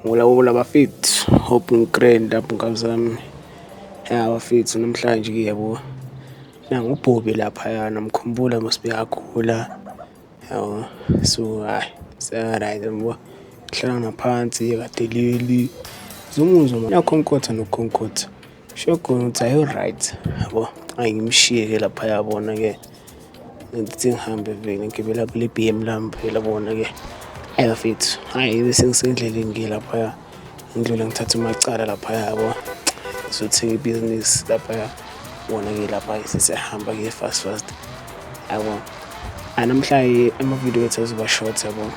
Hola bafethu, hope ngi-grand lapho nkabi zami. Ya bafethu namhlanje-ke yabo, nangu uBobby laphayana namkhumbula mos bekakhula yabo. So hhayi seka-right yabo, hlala ngaphansi akadeleli, uzomuzwa uyakhonkotha nokukhonkotha. Sho khona ukuthi hhayi u-right yabo. Hhayi ngimshiye-ke laphaya yabona-ke, ngithi ngihambe vele ngigibela kule B_M lami phela yabona-ke. Hhayi bafethu, hhayi bese ngisendleleni-ke laphaya, ngidlule ngithathe umacala laphaya yabo, ngizothenga ibhizinisi laphaya. Bona-ke lapha sesiyahamba-ke fast fast yabo. Hhayi namhlanje amavidiyo ethu azoba short yabo.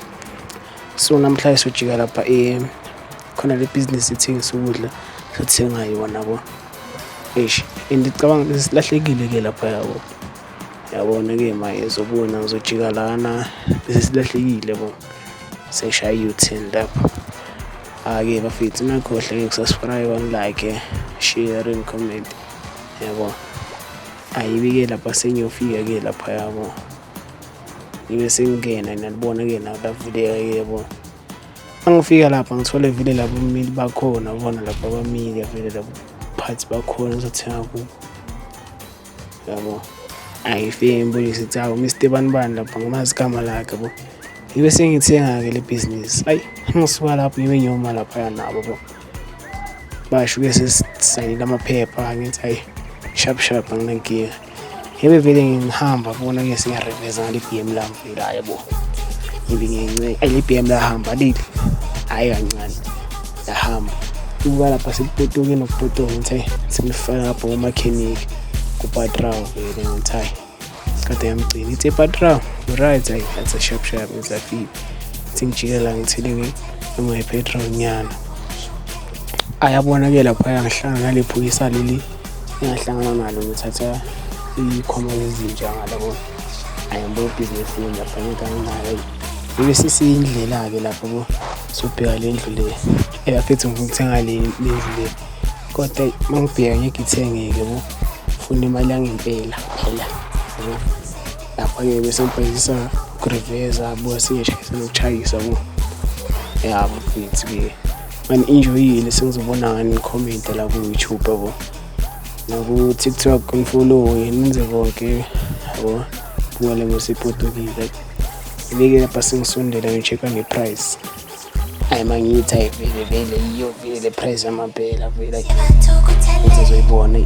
So namhlanje sojika lapha khona le bhizinisi ethengisa ukudla, sothenga yona yabo. Eish and ngicabanga ukuthi silahlekile-ke lapha yabo. Yabona-ke manje zobona ngizojika lana bese silahlekile yabo. Sengishaya i-U-turn lapha. Hhayi-ke bafethu ningakhohlwa-ke uku-subscribe, ni-like, share and comment yabo. Ayibi-ke lapha sengiyofika-ke lapha yabo. Ngibe sengingena niyalibona-ke nalo lavuleka-ke yabo. Mangifika lapha ngithole vele labo mmeli bakhona bona lapha bamile vele labo phathi bakhona ngizothenga kubo yabo. Hhayi ngifike ngibulise ngithi hawu Mr bani bani lapha ngimazi igama lakhe yabo. Ngibe sengithenga-ke le bhizinisi. Hhayi ngisuka lapho ngibe ngiyoma laphaya nabo bo. Basho-ke sesisayinile amaphepha ngithi hhayi sharp sharp anginankinga. Ngibe vele ngihamba bona-ke sengiyariveza ngale B_M lami vele hhayi bo. Ngibe ngiyinceka, ayi le B_M lahamba leli, hhayi kancane lahamba. Ubuka lapha sekupotoke nokupotoka ngithi hhayi sengifaka lapho komakhenikhi kupatraw vele ngithi hhayi kade yamgcina. Ithi patraw right hhayi ngathi sharp sharp ngithi afike. Ngithi ngijike la ngithele-ke noma i-petrol nyana. Ayabona-ke laphaya ngihlangana nale phoyisa leli engahlangana nalo ngithatha iy'khwama zezinja ngala yabo. Hhayi ngibona ibhizinisi lami lapha ngithi anginayo. Ibe sesiyindlela-ke lapho yabo, sobheka le ndlu le. Eyi bafethu ngifuna ukuthenga le ndlu le kodwa eyi uma ngibheka ngeke ithengeke yabo, funa imali yangempela phela yabo. Lapha-ke bese ngibhayizisa ukuriveza yabo, sengiyashayisa nokushayisa yabo. Ya bafethu-ke mani-enjoy-ile sengizobona ngani ni-comment-e la ku-YouTube yabo. Naku-TikTok ni-follow-e nenze konke yabo. Buka le mosipotokile. Ngibeke lapha sengisondela ngi-check-a nge-price. Hhayi mangithi hhayi vele vele yiyo vele le price yamampela vele hhayi. Ngithi uzoyibona.